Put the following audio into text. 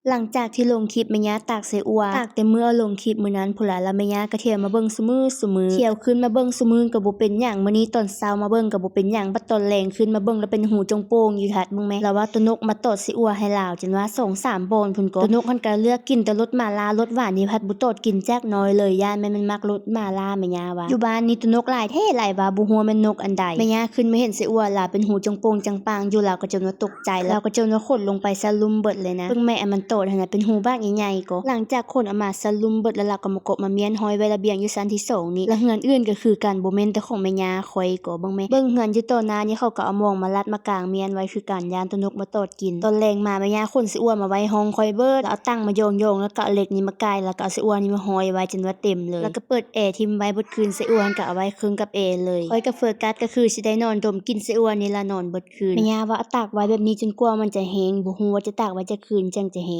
ຫຼັງຈາກທີ່ລົງຄລິບແມ່ຍ່າຕາກໃສ່ອົ່ວ ຕາກແຕ່ມື້ເອົາລົງຄລິບມື້ນັ້ນພຸ້ນລະ ລະແມ່ຍ່າກໍທ່ຽວມາເບິ່ງຊຸມື້ ຊຸມື້ ທ່ຽວຄືນມາເບິ່ງຊຸມື້ກໍບໍ່ເປັນຫຍັງ ມື້ນີ້ຕອນເຊົ້າມາເບິ່ງກໍບໍ່ເປັນຫຍັງ ບັດຕອນແລງຄືນມາເບິ່ງລະເປັນຫູຈົ່ງໂປ່ງຢູ່ ທັດເບິ່ງແມ ລະວ່າໂຕນົກມາຕອດໃສ່ອົ່ວໃຫ້ລາວ ຈົນວ່າສອງສາມບ່ອນພຸ້ນກໍ ໂຕນົກຫັ້ນກໍເລືອກກິນແຕ່ລົດໝາລ່າ ລົດຫວານນີ້ພັດບໍ່ຕອດກິນຈັກໜ້ອຍເລີຍ ຢ້ານແມ່ນມັນມັກລົດໝາລ່າ ແມ່ຍ່າວ່າ. ຢູ່ບ້ານນີ້ໂຕນົກຫຼາຍແທ້ຫຼາຍວ່າ ບໍ່ຮູ້ວ່າແມ່ນນົກອັນໃດ. ແມ່ຍ່າຂຶ້ນມາເຫັນໃສ່ອົ່ວລາວເປັນຫູຈົ່ງໂປ່ງຈັ່ງປາງຢູ່ ລາວກໍຈົນວ່າຕົກໃຈ ລາວກໍຈົນວ່າຂົນລົງໄປສະຫຼຸມເບິດເລີຍນະ. ເບິ່ງແມ ອັນມັນຕອດຫັ້ນນະ ເປັນຫູບັກໃຫຍ່ໆກໍ. ຫຼັງຈາກຂົນເອົາມາສະຫຼຸມເບິດລະ ລາວກໍມາເກາະມາມ້ຽນຫ້ອຍໄວ້ລະບຽງຢູ່ຊັ້ນທີສອງນີ້ ລະເຮືອນອື່ນກໍຄືກັນ ບໍ່ແມ່ນແຕ່ຂອງແມ່ຍ່າຂ້ອຍກໍ. ເບິ່ງແມ ເຮືອນຢູ່ຕໍ່ໜ້ານີ້ ເຂົາກໍເອົາມອງມາລັດມາກາງມ້ຽນໄວ້ຄືກັນ ຢ້ານໂຕນົກມາຕອດກິນ. ຕອນແລງມາແມ່ຍ່າຂົນໃສ່ອົ່ວມາໄວ້ຫ້ອງຂ້ອຍເບິດ ລະເອົາຕັ່ງມາຢອງໆ ລະກໍເອົາເຫຼັກນີ້ມາກ່າຍ ລະກໍເອົາໃສ່ອົ່ວນີ້ມາຫ້ອຍໄວ້ຈົນວ່າເຕັມເລີຍ ລະກໍເປີດແອຖິ້ມໄວ້ເບິດຄືນ ໃສ່ອົ່ວຫັ້ນກໍເອົາໄວ້ເຄິ່ງກັບແອເລີຍ. ຂ້ອຍກັບເຟີກັດກໍຄືຊິໄດ້ນອນດົມກິ່ນໃສ່ອົ່ວນີ້ລະ ນອນເບິດຄືນ. ແມ່ຍ່າວ່າເອົາຕາກໄວ້ແບບນີ້ຈົນກວ່າມັນຈະແຫ້ງ ບໍ່ຮູ້ວ່າຈະຕາກໄວ້ຈັກຄືນຈັ່ງຈະແຫ້ງ.